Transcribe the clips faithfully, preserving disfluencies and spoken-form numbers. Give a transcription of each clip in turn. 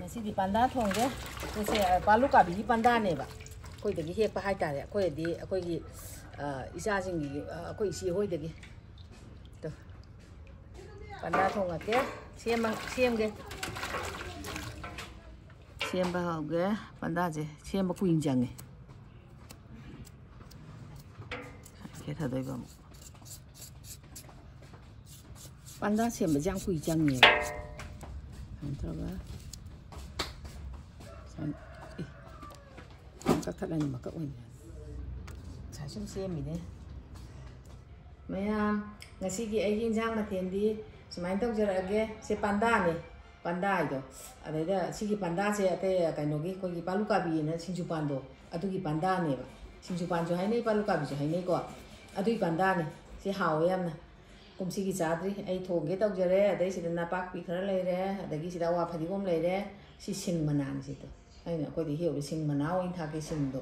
ꯉꯁꯤꯗꯤ ꯄꯥꯟꯗꯥ ꯊꯣꯡꯒꯦ꯫ ꯁꯤꯁꯦ, ꯑ, ꯄꯥꯂꯨ ꯀꯥꯕꯤꯒꯤ ꯄꯥꯟꯗꯥꯅꯦꯕ꯫ ꯑꯩꯈꯣꯏꯗꯒꯤ ꯍꯦꯛꯄ ꯍꯥꯏꯇꯥꯔꯦ꯫ ꯑꯩꯈꯣꯏꯗꯤ, ꯑꯩꯈꯣꯏꯒꯤ, ꯑ, ꯏꯆꯥꯁꯤꯡꯒꯤ, ꯑ, ꯑꯩꯈꯣꯏ ꯏꯆꯦ ꯍꯣꯏꯗꯒꯤ꯫ ꯇꯣ꯫ ꯄꯥꯟꯗꯥ ꯊꯣꯡꯉꯛꯀꯦ꯫ ꯁꯦꯝꯃ-, ꯁꯦꯝꯒꯦ꯫ ꯁꯦꯝꯕ ꯍꯧꯒꯦ꯫ ꯄꯥꯟꯗꯥꯁꯦ ꯁꯦꯝꯕ ꯀꯨꯏꯅ ꯆꯪꯉꯦ꯫ ꯁꯦ ꯊꯥꯗꯣꯏꯕ ꯑꯃꯨꯛ꯫ ꯄꯥꯟꯗꯥ ꯁꯦꯝꯕꯁꯦ ꯌꯥꯝ ꯀꯨꯏ ꯆꯪꯉꯦꯕ꯫ ꯁꯨꯃꯥꯏꯅ ꯇꯧꯔꯒ ꯁꯨꯃꯥꯏꯅ, ꯑꯦ, ꯀꯛꯊꯠꯂꯅꯤ, ꯃꯀꯛ ꯑꯣꯏꯅ꯫ ꯉꯁꯥꯏ ꯁꯨꯝ ꯁꯦꯝꯃꯤꯅꯦ꯫ ꯃꯌꯥꯝ, ꯉꯁꯤꯒꯤ ꯑꯩꯒꯤ ꯏꯟꯁꯥꯡ ꯃꯊꯦꯜꯗꯤ ꯁꯨꯃꯥꯏꯅ ꯇꯧꯖꯔꯛꯑꯒꯦ꯫ ꯁꯦ ꯄꯥꯟꯗꯥꯅꯦ, ꯄꯥꯟꯗꯥ ꯍꯥꯏꯗꯣ꯫ ꯑꯗꯩꯗ ꯁꯤꯒꯤ ꯄꯥꯟꯗꯥꯁꯦ ꯑꯇꯩ ꯀꯩꯅꯣꯒꯤ ꯑꯩꯈꯣꯏꯒꯤ ꯄꯥꯂꯨ ꯀꯥꯕꯤꯅ ꯁꯤꯡꯖꯨ ꯄꯥꯟꯗꯣ, ꯑꯗꯨꯒꯤ ꯄꯥꯟꯗꯥꯅꯦꯕ꯫ ꯁꯤꯡꯖꯨ ꯄꯥꯟꯁꯨ ꯍꯥꯏꯅꯩ, ꯄꯥꯂꯨ ꯀꯥꯕꯤꯁꯨ ꯍꯥꯏꯅꯩꯀꯣ꯫ ꯑꯗꯨꯒꯤ ꯄꯥꯟꯗꯥꯅꯦ꯫ ꯁꯤ ꯍꯥꯎꯋꯦ ꯌꯥꯝꯅ꯫ ꯀꯨꯝꯁꯤꯒꯤ ꯆꯥꯗ꯭ꯔꯤ꯫ ꯑꯩ ꯊꯣꯡꯒꯦ ꯇꯧꯖꯔꯦ꯫ ꯑꯗꯩ ꯁꯤꯗ ꯅꯄꯥꯛꯄꯤ ꯈꯔ ꯂꯩꯔꯦ, ꯑꯗꯒꯤ ꯁꯤꯗ ꯑꯋꯥ ꯐꯗꯤꯒꯣꯝ ꯂꯩꯔꯦ꯫ ꯁꯤ ꯁꯤꯡ ꯃꯅꯥꯅꯤ ꯁꯤꯗꯣ꯫ ꯑꯩꯅ ꯑꯩꯈꯣꯏꯗ ꯍꯦꯛꯎꯕ ꯁꯤꯡ ꯃꯅꯥ ꯑꯣꯏꯅ ꯊꯥꯛꯀꯦ, ꯁꯤꯡꯗꯣ꯫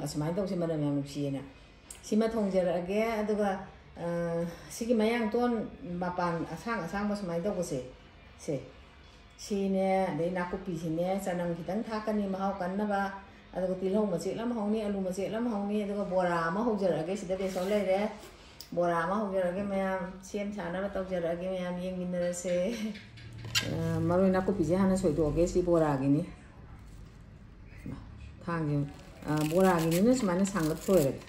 ꯑꯁꯨꯃꯥꯏꯅ ꯇꯧꯁꯦ, ꯃꯅꯝ ꯌꯥꯝ ꯅꯨꯡꯁꯤꯌꯦꯅ꯫ ꯁꯤꯃ ꯊꯣꯡꯖꯔꯛꯑꯒꯦ꯫ ꯑꯗꯨꯒ, ꯑ, ꯁꯤꯒꯤ ꯃꯌꯥꯡꯇꯣꯟ ꯃꯄꯥꯟ ꯑꯁꯥꯡ ꯑꯁꯥꯡꯕ ꯁꯨꯃꯥꯏꯅ ꯇꯧꯕꯁꯦ, ꯁꯦ, ꯁꯤꯅꯦ, ꯑꯗꯩ ꯅꯥꯀꯨꯞꯄꯤꯁꯤꯅꯦ, ꯆꯅꯝ ꯈꯤꯇꯪ ꯊꯥꯛꯀꯅꯤ ꯃꯍꯥꯎ ꯀꯟꯅꯕ꯫ ꯑꯗꯨꯒ ꯇꯤꯜꯍꯧ ꯃꯆꯦꯠ ꯑꯃ ꯍꯧꯅꯤ, ꯑꯂꯨ ꯃꯆꯦꯠ ꯑꯃ ꯍꯧꯅꯤ, ꯑꯗꯨꯒ ꯕꯣꯔꯥ ꯑꯃ ꯍꯧꯖꯔꯛꯑꯒꯦ꯫ ꯁꯤꯗ ꯕꯦꯁꯣꯟ ꯂꯩꯔꯦ, ꯕꯣꯔꯥ ꯑꯃ ꯍꯧꯖꯔꯛꯑꯒꯦ꯫ ꯃꯌꯥꯝ ꯁꯦꯝ ꯁꯥꯅꯕ ꯇꯧꯖꯔꯛꯑꯒꯦ, ꯃꯌꯥꯝ ꯌꯦꯡꯃꯤꯟꯅꯔꯁꯦ꯫ ꯑ, ꯃꯔꯣꯏ ꯅꯥꯀꯨꯞꯄꯤꯁꯦ ꯍꯥꯟꯅ ꯁꯣꯏꯗꯣꯛꯑꯒꯦ, ꯁꯤ ꯕꯣꯔꯥꯒꯤꯅꯤ꯫ ꯊꯥꯡꯁꯦ, ꯑ, ꯕꯣꯔꯥꯒꯤꯅꯤꯅ ꯁꯨꯃꯥꯏꯅ ꯁꯥꯡꯂꯞ ꯁꯣꯏꯔꯒꯦ꯫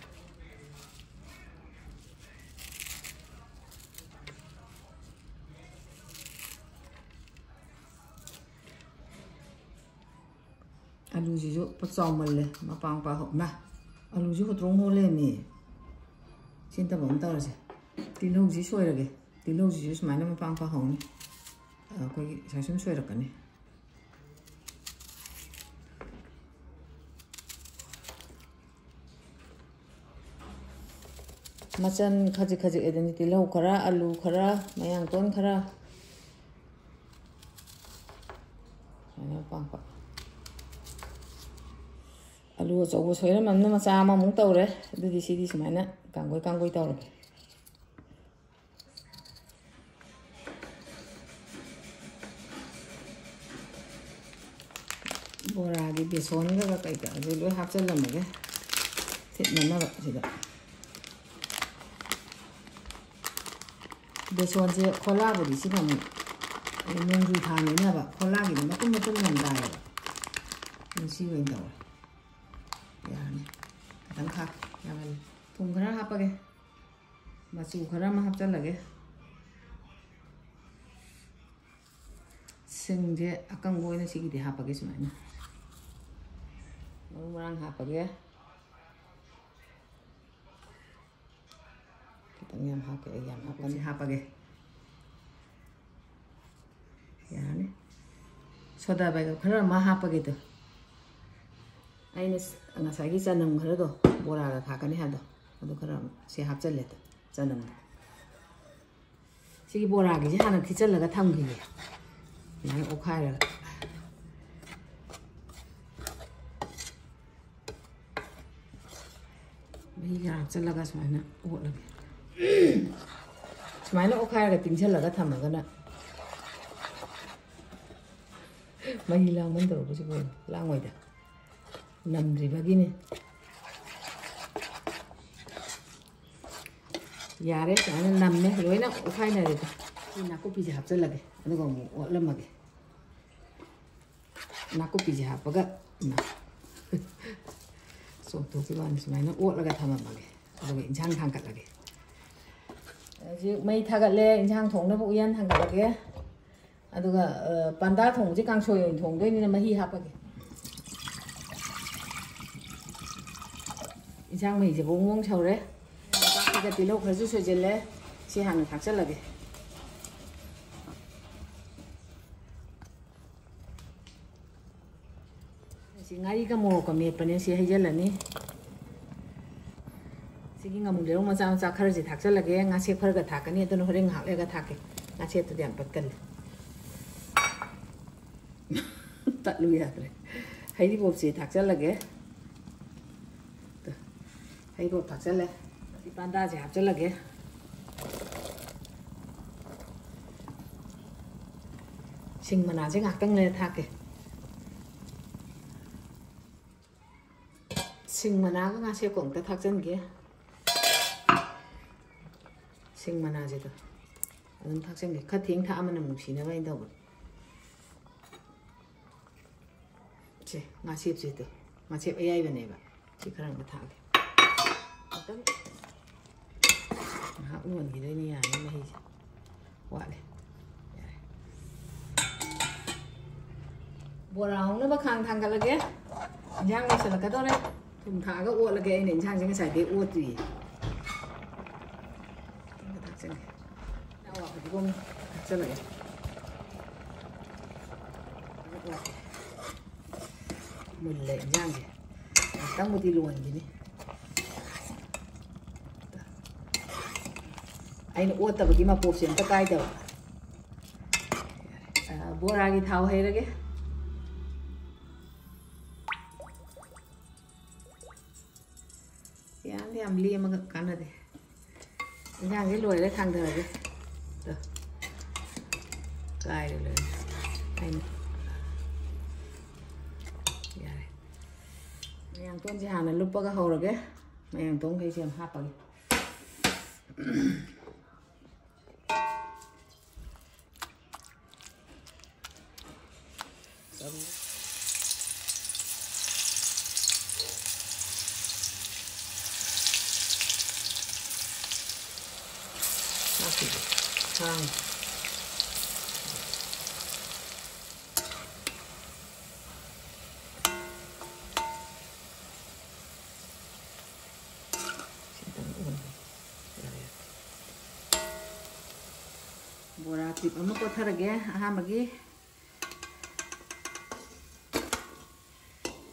ꯑꯂꯨꯁꯤꯁꯨ ꯆꯥꯎꯃꯜꯂꯦ, ꯃꯄꯥ ꯃꯄꯥ ꯍꯧ-, ꯃꯥ, ꯑꯂꯨꯁꯤ ꯍꯣꯇ꯭ꯔꯣꯡ ꯍꯣ ꯂꯩꯔꯝꯃꯦ꯫ ꯁꯤ ꯅꯠꯇꯕ ꯑꯃ ꯇꯧꯔꯁꯦ꯫ ꯇꯤꯜꯍꯧꯁꯤ ꯁꯣꯏꯔꯒꯦ꯫ ꯇꯤꯜꯍꯧꯁꯤꯁꯨ ꯁꯨꯃꯥꯏꯅ ꯃꯄꯥ ꯃꯄꯥ ꯍꯧꯅꯤ꯫ ꯑ, ꯑꯩꯈꯣꯏꯒꯤ ꯉꯁꯥꯏ ꯁꯨꯝ ꯁꯣꯏꯔꯛꯀꯅꯤ꯫ ꯃꯆꯜ ꯈꯖꯤꯛ ꯈꯖꯤꯛ ꯑꯗꯨꯅꯤ, ꯇꯤꯜꯍꯧ ꯈꯔ, ꯑꯂꯨ ꯈꯔ, ꯃꯌꯥꯡꯇꯣꯟ ꯈꯔ꯫ ꯁꯨꯃꯥꯏꯅ ꯄꯥꯛꯄ꯫ ꯑꯂꯨ ꯑꯆꯧꯕ ꯁꯣꯏꯔꯝꯃꯝꯅ ꯃꯆꯥ ꯑꯃꯃꯨꯛ ꯇꯧꯔꯦ꯫ ꯑꯗꯨꯗꯤ ꯁꯤꯗꯤ ꯁꯨꯃꯥꯏꯅ ꯀꯥꯡꯒꯣꯏ ꯀꯥꯡꯒꯣꯏ ꯇꯧꯔꯒꯦ꯫ ꯕꯣꯔꯥꯒꯤ ꯕꯦꯁꯣꯟꯒ ꯀꯩꯀꯥꯁꯦ ꯂꯣꯏ ꯍꯥꯞꯆꯜꯂꯝꯃꯒꯦ, ꯊꯤꯠꯅꯅꯕ ꯁꯤꯗ꯫ ꯕꯦꯁꯣꯟꯁꯦ ꯈꯣꯂꯥꯕꯨꯗꯤ ꯁꯤꯅ ꯑꯃꯨꯛ ꯅꯣꯡꯖꯨ ꯊꯥꯅꯤꯅꯕ ꯈꯣꯂꯥꯒꯤꯗꯤ ꯃꯇꯨꯝ ꯃꯇꯨꯝ ꯌꯥꯝ ꯇꯥꯏꯌꯦꯕ꯫ ꯑꯗꯨ ꯁꯤ ꯑꯣꯏꯅ ꯇꯧꯔꯦ꯫ ꯌꯥꯔꯅꯤ꯫ ꯈꯤꯇꯪ ꯈꯥꯛ ꯌꯥꯝꯃꯜꯂꯦ꯫ ꯊꯨꯝ ꯈꯔ ꯍꯥꯞꯄꯒꯦ꯫ ꯃꯆꯨ ꯈꯔ ꯑꯃ ꯍꯥꯞꯆꯜꯂꯒꯦ꯫ ꯁꯤꯡꯁꯦ ꯑꯀꯪꯕ ꯑꯣꯏꯅ ꯁꯤꯒꯤꯗꯤ ꯍꯥꯞꯄꯒꯦ ꯁꯨꯃꯥꯏꯅ꯫ ꯃꯔꯨ ꯃꯔꯥꯡ ꯍꯥꯞꯄꯒꯦ꯫ ꯈꯤꯇꯪ ꯌꯥꯝ ꯍꯥꯞꯀꯦ, ꯑꯩ ꯌꯥꯝ ꯍꯥꯞꯀꯅꯤ꯫ ꯍꯥꯞꯄꯒꯦ꯫ ꯌꯥꯔꯅꯤ꯫ ꯁꯣꯗꯥ ꯕꯥꯏꯒꯞ ꯈꯔ ꯑꯃ ꯍꯥꯞꯄꯒꯦ ꯇꯨ꯫ ꯑꯩꯅ ꯉꯁꯥꯏꯒꯤ ꯆꯅꯝ ꯈꯔꯗꯣ ꯕꯣꯔꯥꯒ ꯊꯥꯛꯀꯅꯤ ꯍꯥꯏꯕꯗꯣ, ꯑꯗꯨ ꯈꯔ ꯁꯤ ꯍꯥꯞꯆꯜꯂꯦ ꯇꯨ, ꯆꯅꯝꯗꯣ꯫ ꯁꯤꯒꯤ ꯕꯣꯔꯥꯒꯤꯁꯦ ꯍꯥꯟꯅ ꯊꯤꯠꯆꯜꯂꯒ ꯊꯝꯈꯤꯒꯦ꯫ ꯁꯨꯃꯥꯏꯅ ꯑꯣꯠꯈꯥꯏꯔꯒ꯫ ꯃꯍꯤ ꯈꯔ ꯍꯥꯞꯆꯜꯂꯒ ꯁꯨꯃꯥꯏꯅ ꯑꯣꯠꯂꯒꯦ꯫ ꯁꯨꯃꯥꯏꯅ ꯑꯣꯠꯈꯥꯏꯔꯒ ꯇꯤꯡꯁꯜꯂꯒ ꯊꯝꯃꯒꯅ ꯃꯍꯤ ꯂꯥꯡꯃꯟ ꯇꯧꯔꯛꯄꯁꯤꯕꯨ ꯂꯥꯡꯉꯣꯏꯗ꯫ ꯅꯝꯗ꯭ꯔꯤꯕꯒꯤꯅꯤ꯫ ꯌꯥꯔꯦ, ꯁꯨꯃꯥꯏꯅ ꯅꯝꯃꯦ, ꯂꯣꯏꯅ ꯑꯣꯠꯈꯥꯏꯅꯔꯦꯗ꯫ ꯁꯤ ꯅꯥꯀꯨꯞꯄꯤꯁꯦ ꯍꯥꯞꯆꯜꯂꯒꯦ, ꯑꯗꯨꯒ ꯑꯃꯨꯛ ꯑꯣꯠꯂꯝꯃꯒꯦ꯫ ꯅꯥꯀꯨꯞꯄꯤꯁꯦ ꯍꯥꯞꯄꯒ ꯆꯣꯡꯊꯣꯛꯈꯤꯕ ꯋꯥꯅꯤ꯫ ꯁꯨꯃꯥꯏꯅ ꯑꯣꯠꯂꯒ ꯊꯝꯃꯝꯃꯒꯦ, ꯑꯗꯨꯒ ꯏꯟꯁꯥꯡ ꯊꯥꯡꯒꯠꯂꯒꯦ꯫ ꯍꯧꯖꯤꯛ ꯃꯩ ꯊꯥꯒꯠꯂꯦ, ꯏꯟꯁꯥꯡ ꯊꯣꯡꯅꯕ ꯎꯌꯥꯟ ꯊꯥꯡꯒꯠꯂꯒꯦ꯫ ꯑꯗꯨꯒ, ꯑ, ꯄꯥꯟꯗꯥ ꯊꯣꯡꯕꯁꯦ ꯀꯥꯡꯁꯣꯏ ꯑꯣꯏꯅ ꯊꯣꯡꯗꯣꯏꯅꯤꯅ ꯃꯍꯤ ꯍꯥꯞꯄꯒꯦ꯫ ꯏꯟꯁꯥꯡ ꯃꯍꯤꯁꯦ ꯕꯣꯡ ꯕꯣꯡ ꯁꯧꯔꯦ꯫ ꯅꯄꯥꯛꯄꯤꯒ ꯇꯤꯜꯍꯧ ꯈꯔꯁꯨ ꯁꯣꯏꯖꯤꯜꯂꯦ꯫ ꯁꯤ ꯍꯥꯟꯅ ꯊꯥꯛꯆꯜꯂꯒꯦ꯫ ꯁꯤ ꯉꯥꯔꯤꯒ ꯃꯣꯔꯣꯛꯀ ꯃꯦꯠꯄꯅꯦ, ꯁꯤ ꯍꯩꯖꯤꯜꯂꯅꯤ꯫ ꯁꯤꯒꯤ ꯉꯥꯃꯨ ꯂꯩꯔꯧ ꯃꯆꯥ ꯃꯆꯥ ꯈꯔꯁꯦ ꯊꯥꯛꯆꯜꯂꯒꯦ꯫ ꯉꯥꯁꯦꯞ ꯈꯔꯒ ꯊꯥꯛꯀꯅꯤ, ꯑꯗꯨꯅ ꯍꯣꯔꯦꯟ ꯉꯥꯏꯍꯥꯛ ꯂꯩꯔꯒ ꯊꯥꯛꯀꯦ꯫ ꯉꯥꯁꯦꯞꯇꯨꯗꯤ ꯌꯥꯝ ꯄꯠꯀꯜꯂꯦ꯫ ꯇꯠꯂꯨ ꯌꯥꯗ꯭ꯔꯦ꯫ ꯍꯩꯔꯤꯕꯣꯞꯁꯦ ꯊꯥꯛꯆꯜꯂꯒꯦ꯫ ꯇꯨ, ꯍꯩꯔꯤꯕꯣꯞ ꯊꯥꯛꯆꯜꯂꯦ꯫ ꯁꯤ ꯄꯥꯟꯗꯥꯁꯦ ꯍꯥꯞꯆꯜꯂꯒꯦ꯫ ꯁꯤꯡ ꯃꯅꯥꯁꯦ ꯉꯥꯏꯍꯥꯛꯇꯪ ꯂꯩꯔ ꯊꯥꯛꯀꯦ꯫ ꯁꯤꯡ ꯃꯅꯥꯒ ꯉꯥꯁꯦꯞꯀ ꯑꯝꯇ ꯊꯥꯛꯆꯟꯒꯦ꯫ ꯁꯤꯡ ꯃꯅꯥꯁꯤꯗ ꯑꯗꯨꯝ ꯊꯥꯛꯆꯟꯒꯦ꯫ ꯈꯔ ꯊꯦꯡ ꯊꯥꯛꯑ ꯃꯅꯝ ꯅꯨꯡꯁꯤꯅꯕ ꯍꯥꯏꯅ ꯇꯧꯕꯅꯦ꯫ ꯁꯦ, ꯉꯥꯁꯦꯞꯁꯦ ꯇꯨ꯫ ꯉꯥꯁꯦꯞ ꯑꯌꯥꯏꯕꯅꯦꯕ꯫ ꯁꯤ ꯈꯔ ꯑꯃ ꯊꯥꯛꯑꯒꯦ꯫ ꯑꯃꯨꯛꯇꯪ ꯉꯥꯏꯍꯥꯛ ꯂꯣꯟꯈꯤꯗꯣꯏꯅꯤ, ꯌꯥꯔꯦ, ꯃꯍꯤꯁꯦ꯫ ꯋꯥꯠꯂꯤ꯫ ꯌꯥꯔꯦ꯫ ꯕꯣꯔꯥ ꯍꯧꯅꯕ ꯈꯥꯡ ꯊꯥꯡꯒꯠꯂꯒꯦ꯫ ꯏꯟꯖꯥꯡ ꯂꯣꯏꯁꯤꯜꯂꯛꯀꯗꯧꯔꯦ꯫ ꯊꯨꯝ ꯊꯥꯛꯑꯒ ꯑꯣꯠꯂꯒꯦ꯫ ꯑꯩꯅ ꯏꯟꯖꯥꯡꯁꯦ ꯉꯁꯥꯏꯗꯩ ꯑꯣꯠꯇ꯭ꯔꯤꯌꯦ꯫ ꯊꯥꯛꯆꯜꯂꯦ꯫ ꯑꯋꯥ ꯐꯗꯤꯒꯣꯝ ꯊꯥꯛꯆꯜꯂꯒꯦ꯫ ꯃꯨꯜꯂꯦ ꯏꯟꯖꯥꯡꯁꯦ꯫ ꯉꯥꯛꯇꯪꯕꯨꯗꯤ ꯂꯣꯟꯈꯤꯅꯤ꯫ ꯑꯩꯅ ꯑꯣꯠꯇꯕꯒꯤ ꯃꯄꯣꯞꯁꯦ ꯑꯝꯇ ꯀꯥꯏꯗꯕ꯫ ꯑ, ꯕꯣꯔꯥꯒꯤ ꯊꯥꯎ ꯍꯩꯔꯒꯦ꯫ ꯌꯥꯝꯗꯤ ꯌꯥꯝ ꯂꯦꯝꯃꯒ ꯀꯥꯟꯅꯗꯦ꯫ ꯏꯟꯖꯥꯡꯁꯦ ꯂꯣꯏꯔꯦ, ꯊꯥꯡꯊꯔꯒꯦ꯫ ꯇꯣ꯫ ꯀꯥꯏꯔꯦ ꯂꯣꯏꯅ꯫ ꯑꯩꯅ꯫ ꯌꯥꯔꯦ꯫ ꯃꯌꯥꯡꯇꯣꯟꯁꯦ ꯍꯥꯟꯅ ꯂꯨꯞꯄꯒ ꯍꯧꯔꯒꯦ꯫ ꯃꯌꯥꯡꯇꯣꯟꯈꯩꯁꯦ ꯌꯥꯝ ꯍꯥꯞꯄꯒꯦ꯫ ꯆꯥꯛꯁꯤꯗꯤ ꯈꯥꯡ꯫ ꯁꯤꯗꯪ ꯎꯍꯟꯒꯦ꯫ ꯌꯥꯔꯦ, ꯌꯥꯔꯦ꯫ ꯕꯣꯔꯥ ꯇ꯭ꯔꯤꯞ ꯑꯃ ꯀꯣꯠꯊꯔꯒꯦ ꯑꯍꯥꯟꯕꯒꯤ꯫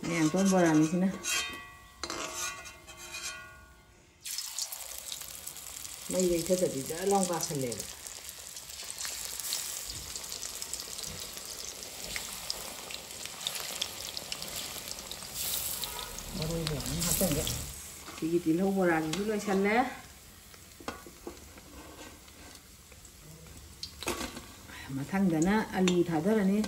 ꯃꯌꯥꯡꯇꯣꯟ ꯕꯣꯔꯥꯅꯤ ꯁꯤꯅ꯫ ꯃꯩ ꯂꯩꯊꯗꯕꯤ ꯖꯔ ꯂꯥꯎ ꯀꯥꯁꯜꯂꯦꯕ꯫ ꯃꯔꯣꯏꯗꯣ ꯑꯗꯨꯝ ꯍꯥꯞꯆꯟꯒꯦ꯫ ꯁꯤꯒꯤ ꯇꯤꯜꯍꯧ ꯕꯣꯔꯥꯁꯤꯁꯨ ꯂꯣꯏꯁꯜꯂꯦ꯫ ꯃꯊꯪꯗꯅ ꯑꯂꯨ ꯊꯥꯗꯔꯅꯤ꯫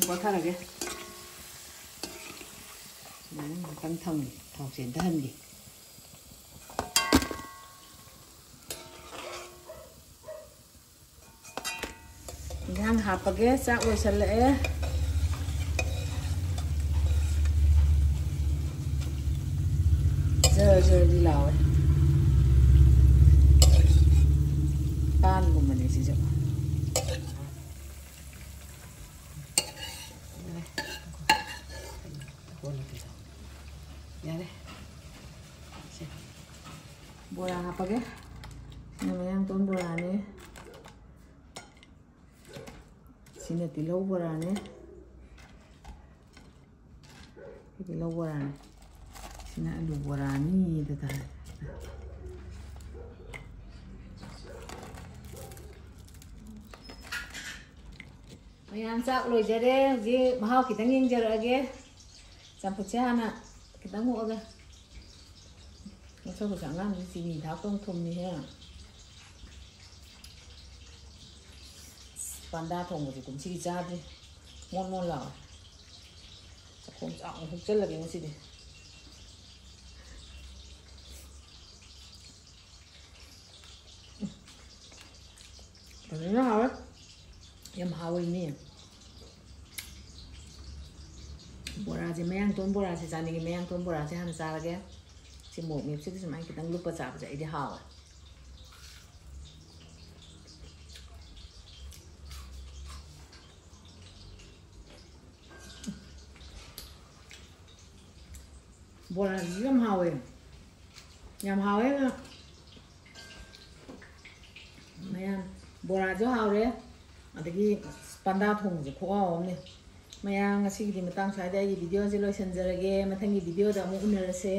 ꯄꯣꯊꯥꯔꯒꯦ꯫ ꯁꯨꯃꯥꯏꯅ ꯉꯥꯏꯍꯥꯛꯇꯪ ꯊꯝꯒꯦ, ꯊꯥꯎ ꯆꯦꯟꯊꯍꯟꯒꯦ꯫ ꯏꯟꯁꯥꯡ ꯍꯥꯞꯄꯒꯦ꯫ ꯆꯥꯛ ꯂꯣꯏꯁꯜꯂꯛꯑꯦ꯫ ꯖꯔ ꯖꯔꯗꯤ ꯂꯥꯎꯋꯦ꯫ ꯄꯥꯟꯒꯨꯝꯕꯅꯦ ꯁꯤꯁꯨ꯫ ꯌꯥꯔꯦ꯫ ꯌꯥꯔꯦ꯫ ꯁꯦ꯫ ꯕꯣꯔꯥ ꯍꯥꯞꯄꯒꯦ꯫ ꯁꯤꯅ ꯃꯌꯥꯡꯇꯣꯟ ꯕꯣꯔꯥꯅꯦ꯫ ꯁꯤꯅ ꯇꯤꯜꯍꯧ ꯕꯣꯔꯥꯅꯦ꯫ ꯁꯤ ꯇꯤꯜꯍꯧ ꯕꯣꯔꯥꯅꯦ꯫ ꯁꯤꯅ ꯑꯂꯨ ꯕꯣꯔꯥꯅꯤ ꯑꯗꯨ ꯇꯥꯔꯦ꯫ ꯃꯌꯥꯝ ꯆꯥꯛ ꯂꯣꯏꯖꯔꯦ꯫ ꯍꯧꯖꯤꯛ ꯃꯍꯥꯎ ꯈꯤꯇꯪ ꯌꯦꯡꯖꯔꯛꯑꯒꯦ꯫ ꯆꯝꯐꯨꯠꯁꯦ ꯍꯥꯟꯅ ꯈꯤꯇꯪ ꯑꯣꯛꯑꯒ꯫ ꯃꯁꯛ ꯃꯁꯛ ꯑꯉꯥꯡꯗꯤ ꯆꯤꯅꯤ ꯊꯥꯛꯄ ꯑꯃ ꯊꯨꯝꯃꯤꯍꯦ꯫ ꯄꯥꯟꯗꯥ ꯊꯣꯡꯕꯁꯦ ꯀꯨꯝꯁꯤꯒꯤ ꯆꯥꯗ꯭ꯔꯤ꯫ ꯃꯣꯟ ꯃꯣꯟ ꯂꯥꯎꯋꯦ꯫ ꯆꯥꯛꯈꯣꯝ ꯆꯥꯎꯅ ꯍꯨꯛꯆꯜꯂꯒꯦ ꯉꯁꯤꯗꯤ꯫ ꯐꯖꯅ ꯍꯥꯎꯋꯦ꯫ ꯌꯥꯝ ꯍꯥꯎꯋꯦ ꯃꯤ꯫ ꯕꯣꯔꯥꯁꯦ, ꯃꯌꯥꯡꯇꯣꯟ ꯕꯣꯔꯥꯁꯦ ꯆꯥꯅꯤꯡꯉꯤ꯫ ꯃꯌꯥꯡꯇꯣꯟ ꯕꯣꯔꯥꯁꯦ ꯍꯥꯟꯅ ꯆꯥꯔꯒꯦ꯫ ꯁꯤ ꯃꯣꯔꯣꯛ ꯃꯦꯠꯄꯁꯤꯗ ꯁꯨꯃꯥꯏꯅ ꯈꯤꯇꯪ ꯂꯨꯞꯄ ꯆꯥꯕꯁꯦ ꯑꯩꯗꯤ ꯍꯥꯎꯋꯦ꯫ ꯕꯣꯔꯥꯁꯤꯁꯨ ꯌꯥꯝ ꯍꯥꯎꯋꯦ꯫ ꯌꯥꯝ ꯍꯥꯎꯋꯦ꯫ ꯃꯌꯥꯝ, ꯕꯣꯔꯥꯁꯨ ꯍꯥꯎꯔꯦ, ꯑꯗꯒꯤ ꯄꯥꯟꯗꯥ ꯊꯣꯡꯕꯁꯦ ꯈꯨꯍꯥꯎ ꯑꯃꯅꯦ꯫ ꯃꯌꯥꯝ, ꯉꯁꯤꯒꯤꯗꯤ ꯃꯇꯥꯡ ꯁ꯭ꯋꯥꯏꯗ ꯑꯩꯒꯤ ꯚꯤꯗꯤꯑꯣꯁꯦ ꯂꯣꯏꯁꯤꯟꯖꯔꯒꯦ꯫ ꯃꯊꯪꯒꯤ ꯚꯤꯗꯤꯑꯣꯗ ꯑꯃꯨꯛ ꯎꯅꯔꯁꯦ꯫